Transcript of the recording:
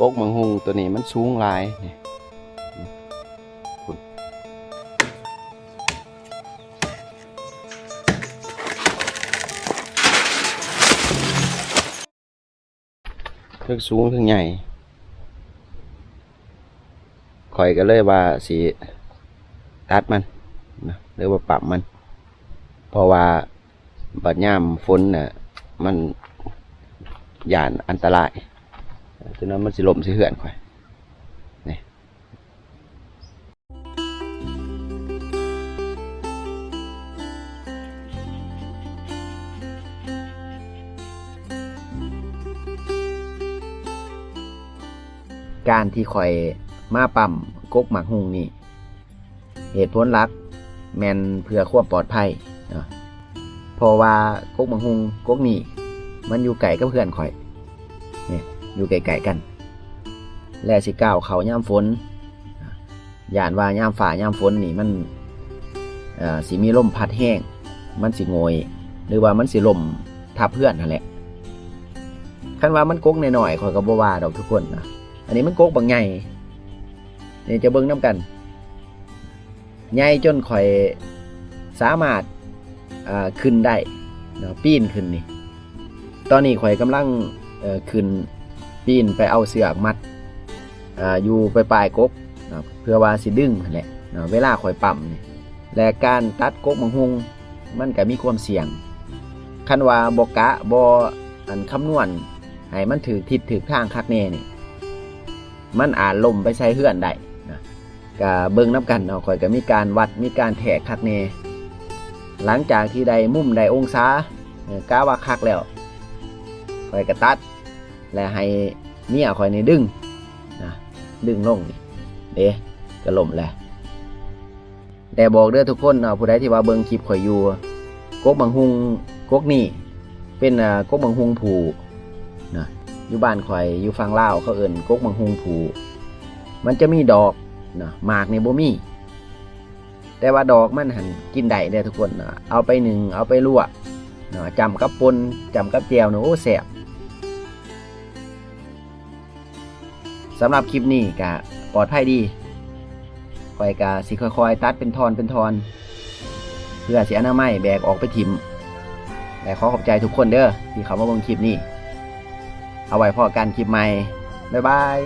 ກົກໝາກຫຸ່ງໂຕນີ້ມັນສູງຫຼາຍນີ້ ພຸ້ນ ເທິງສູງເທິງໃຫຍ່ ຂ້ອຍກໍເລີຍວ່າຊິຕັດມັນນະ ຫຼືວ່າປ້ຳມັນ ເພາະວ່າບັດຍາມຝົນນະ ມັນຢ້ານອັນຕະລາຍ ຕົວນັ້ນມັນຊິລົ້ມໃສ່ເຮືອນຂ້ອຍນີ້. ການທີ່ຂ້ອຍມາປ້ຳກົກໝາກຫຸ່ງນີ້ ເຫດຜົນຫຼັກແມ່ນເພື່ອຄວາມປອດໄພເນາະ ເພາະວ່າກົກໝາກຫຸ່ງກົກນີ້ມັນຢູ່ໃກ້ກັບເຮືອນຂ້ອຍນີ້ ຢູ່ໃກ້ໆກັນ ແລະ ຊິກ້າວເຂົ້າຍາມຝົນ ຢ້ານວ່າຍາມຟ້າຍາມຝົນນີ້ມັນ ເອີ ຊິມີລົມພັດແຮງ ມັນຊິໂຫງ່ຍ ຫຼືວ່າມັນຊິລົ້ມທັບເຮືອນຫັ້ນແຫຼະ. ຄັນວ່າມັນກົກນ້ອຍໆ ຂ້ອຍກໍບໍ່ວ່າດອກທຸກຄົນນະ ອັນນີ້ມັນກົກບັກໃຫຍ່ ນີ້ຈະເບິ່ງນຳກັນ ໃຫຍ່ຈົນຂ້ອຍສາມາດ ເອີ ຂຶ້ນໄດ້ເນາະ ປີນຂຶ້ນນີ້. ຕອນນີ້ຂ້ອຍກຳລັງ ເອີ ຂຶ້ນ ປີນໄປເອົາເຊືອກມັດ ເອີ ຢູ່ປາຍໆກົກເນາະ ເພື່ອວ່າຊິດຶງຫັ້ນແຫຼະເນາະ ເວລາຂ້ອຍປ້ຳນີ້. ແລະ ການຕັດກົກໝາກຫຸ່ງມັນກໍມີຄວາມສ່ຽງ ຄັນວ່າບໍ່ກະ ບໍ່ ອັນ ຄຳນວນໃຫ້ມັນຖືກທິດຖືກທາງຄັກແນ່ນີ້ ມັນອາດລົ້ມໄປໃສ່ເຮືອນໄດ້ນະ. ກະເບິ່ງນຳກັນເນາະ ຂ້ອຍກະມີການວັດ ມີການແທກຄັກແນ່. ຫຼັງຈາກທີ່ໄດ້ມຸມໄດ້ອົງສາ ເອີ ກະວ່າຄັກແລ້ວ ຂ້ອຍກະຕັດ ແລະ ໃຫ້ເມຍຂ້ອຍນີ້ດຶງນະ ດຶງລົງນີ້ ເດ້ ກະລົ້ມແລ້ວ. ແຕ່ບອກເດີທຸກຄົນເນາະ ຜູ້ໃດທີ່ວ່າເບິ່ງຄລິບຂ້ອຍຢູ່ ກົກໝາກຫຸ່ງກົກນີ້ເປັນ ເອີ ກົກໝາກຫຸ່ງພູນະ ຢູ່ບ້ານຂ້ອຍຢູ່ຝັ່ງລາວເຂົາເອີ້ນກົກໝາກຫຸ່ງພູ ມັນຈະມີດອກນະ ໝາກນີ້ບໍ່ມີ ແຕ່ວ່າດອກມັນຫັ້ນກິນໄດ້ເດີທຸກຄົນເນາະ ເອົາໄປໜຶ້ງ ເອົາໄປລວກເນາະ ຈ້ຳກັບປົ່ນ ຈ້ຳກັບແຈ່ວນີ້ ໂອ້ ແຊບ. ສຳລັບຄລິບນີ້ກະປອດໄພດີ ຂ້ອຍກະຊິຄ່ອຍໆຕັດເປັນທ່ອນເປັນທ່ອນ ເພື່ອຊິອະນາໄມແບກອອກໄປຖິ້ມ ແລະ ຂໍຂອບໃຈທຸກຄົນເດີທີ່ເຂົ້າມາເບິ່ງຄລິບນີ້ ເອົາໄວ້ພໍ້ກັນຄລິບໃໝ່ ບາຍບາຍ.